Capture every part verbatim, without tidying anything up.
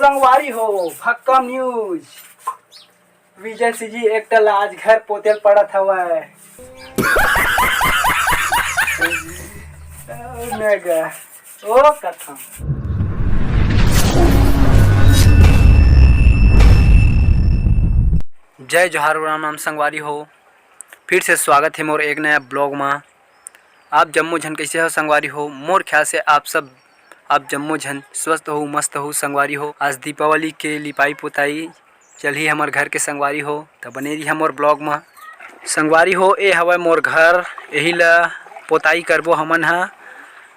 संगवारी हो, भक्कम न्यूज। विजय सीजी एक्टर ला आज घर पोते ल पड़त हवय। ओ मेगा, ओ कथम। जय जोहार, राम राम संगवारी हो। फिर से स्वागत हे मोर एक नया ब्लॉग मा। आप जम्मो झन कइसे हो संगवारी हो? मोर ख्याल से आप सब, आप जम्मो झन स्वस्थ हो, मस्त हो संगवारी हो। आज दीपावली के लिपाई पोताई चलही हमर घर के संगवारी हो, त बने रही हमर ब्लॉग मा। संगवारी हो, ए हवय मोर घर, एही ला पोताई करबो हमन ह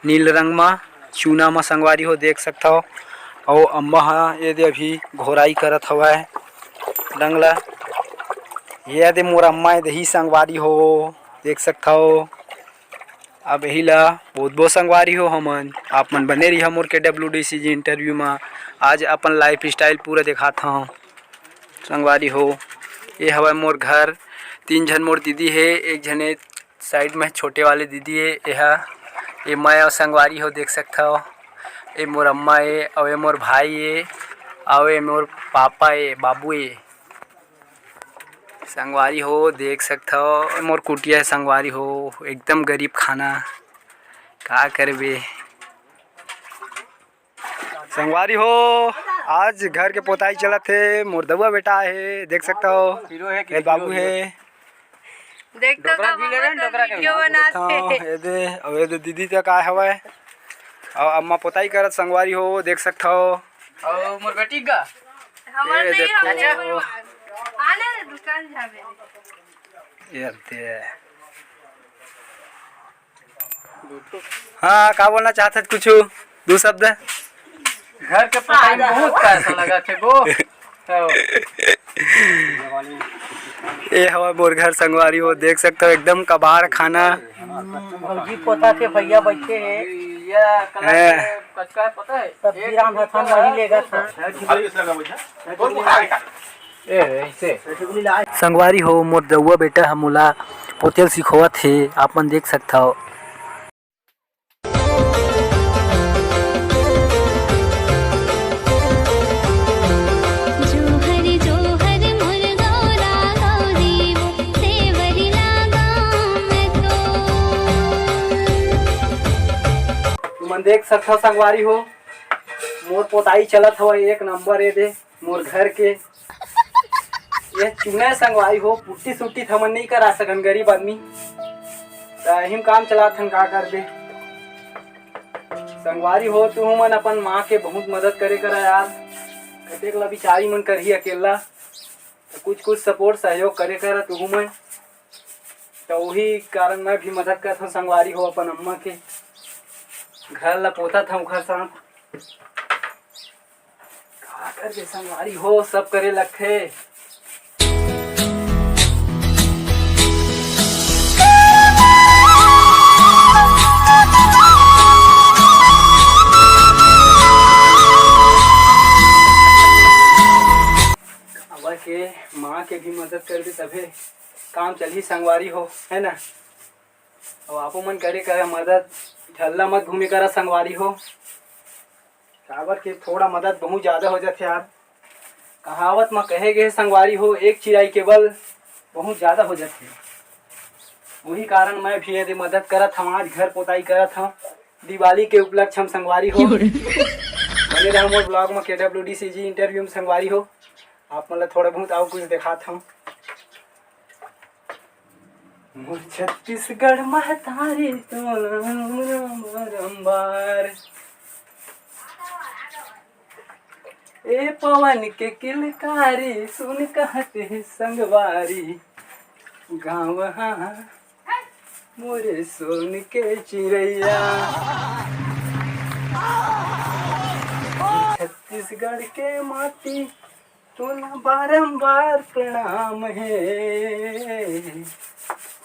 नील रंग मा, चूना मा संगवारी हो, देख सकथव। अउ अम्मा ह ए दे अभी घोराई करत हवय रंग ला। ये दे मोर अम्मा ए दही संगवारी हो, देख सकथव। अब एही ला पोतबो संगवारी हो हमन। आप मन बने रहिहा मोर के डब्ल्यू डी सी जी इंटरव्यू मा। आज अपन लाइफ स्टाइल पूरा देखात हव संगवारी हो। ये हवय मोर घर, तीन झन मोर दीदी हे, एक झने साइड में छोटे वाले दीदी हे, एहा, ये मैं अउ संगवारी हो देख सकथव। ये मोर अम्मा ए, अउ ये मोर भाई ए, अउ ये मोर पापा ए, बाबू ए। संगवारी हो देख सकथव, मोर कुटिया हे संगवारी हो, एकदम गरीब खाना, का करबे। संगवारी हो, आज घर के पोताई चलत हे, मोर दउआ बेटा हे, देख सकथव, हीरो हे कि ए बाबू हीरो, हे। देख तो डोकरा का भी ले मामा लेन, तो डोकरा के वीडियो भी। बनात हे। हाँ, ए दे, अब ए दे दीदी तक आए हवय, अउ अम्मा पोताई करत संगवारी हो, देख सकथव। अउ मोर बेटी गा। हमर ए नहीं देखो। हवे। आले दुकान जाबे। ये दे। हाँ, का बोलना चाहत हस कुछ? दू शब्द। घर के पोताई में बहुत पैसा लगा थे गो। ए हवा मोर घर संगवारी हो, देख सकथव एकदम कबाड़ खाना। भौजी पोता के भैया बैठे हे। ये कलर हैं। के कचका है, पता है? सब्जी एक राम हथन वही लेगा था। ए, ऐसे। संगवारी हो, मोर दउआ बेटा ह मोला पोतेल सिखोवत हे, आप मन देख सकथव। जोहर जोहर मोर गौरा गौरी वो, सेवरी लागा मैं तो। तुमन देख सकथव संगवारी हो, मोर पोताई चलत हवय एक नंबर ए दे। मोर घर के ये चुने संगवारी हो, पुट्टी सुट्टी त हमन नइ करा सकन, गरीब आदमी, त एहिम काम चलाथन, का करबे। संगवारी हो, तुहू मन अपन माँ के बहुत मदद करे करा यार, कतेक ला बिचारी मन करही अकेला, त कुछ कुछ सपोर्ट सहयोग करे करा तुहू मन। त उही कारण मैं भी मदद करत हव संगवारी हो अपन अम्मा के, घर ला पोतत हव ओखर साथ। का करबे संगवारी हो, सब करे लगथे। काबर के माँ के भी मदद करबे तभे काम चलही संगवारी हो, है ना? अउ आपो मन करे करा मदद, ढल्ला मत घूमे करा संगवारी हो। काबर के थोड़ा मदद बहुत ज्यादा हो जाथे यार। कहावत म कहे गे हे संगवारी हो, एक चिराई के बल बहुत ज्यादा हो जाथे। उही कारण मैं भी एदे मदद करत हव, आज घर पोताई करत हव दिवाली के उपलक्ष्य म संगवारी हो। बने रहा मोर ब्लॉग म, के डब्ल्यू डी सी जी इंटरव्यू म संगवारी हो। आप मन ल थोड़ा बहुत अउ कुछ देखात हव। मोर छत्तीसगढ़ महतारी तोला बारंबार। ए पवन के किलकारी सुन कहत हे संगवारी, गाँव हा मोरे सोन के चिरैया। छत्तीसगढ़ के माटी तोला बारंबार प्रणाम हे।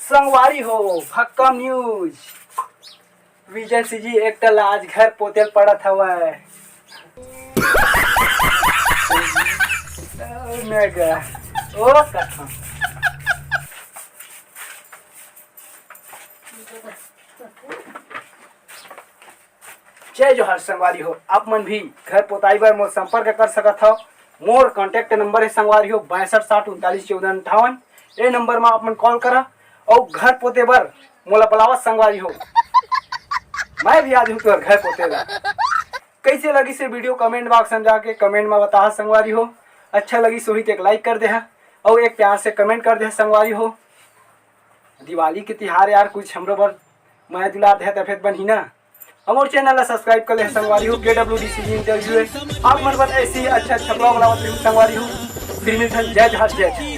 संगवारी हो, भक्कम न्यूज, विजय सीजी एक्टर ला आज घर पोतेल पड़त हवय। ओ मेगा, ओ कथम। जय जोहार संगवारी हो, आप मन भी घर पोताई बर मोर संपर्क कर सकत हव। मोर contact number हे संगवारी हो, बासठ साठ उनतालीस चौदह अंठावन। ये number मा आप मन call करा अउ घर पोते बर मोला बुलावा संगवारी हो। मैं भी आ जाहूँ तोर घर पोते बर। कैसे लगिस ये video, comment box में जाके comment में बताहा संगवारी हो। अच्छा लगिस होही तो एक like कर देहा अउ एक प्यार से comment कर देहा संगवारी हो। दिवाली के तिहार यार, कुछ हमरो बर मया दुलार देहा तभे त बनही ना। हमर channel ला subscribe कर ले संगवारी हो। के डब्ल्यू डी सी जी interview हे, आप मन बर ऐसे ही अच्छा अच्छा vlog लावत रहूँ संगवारी हो। फिर मिलथन, जय जोहार, जय जोहार।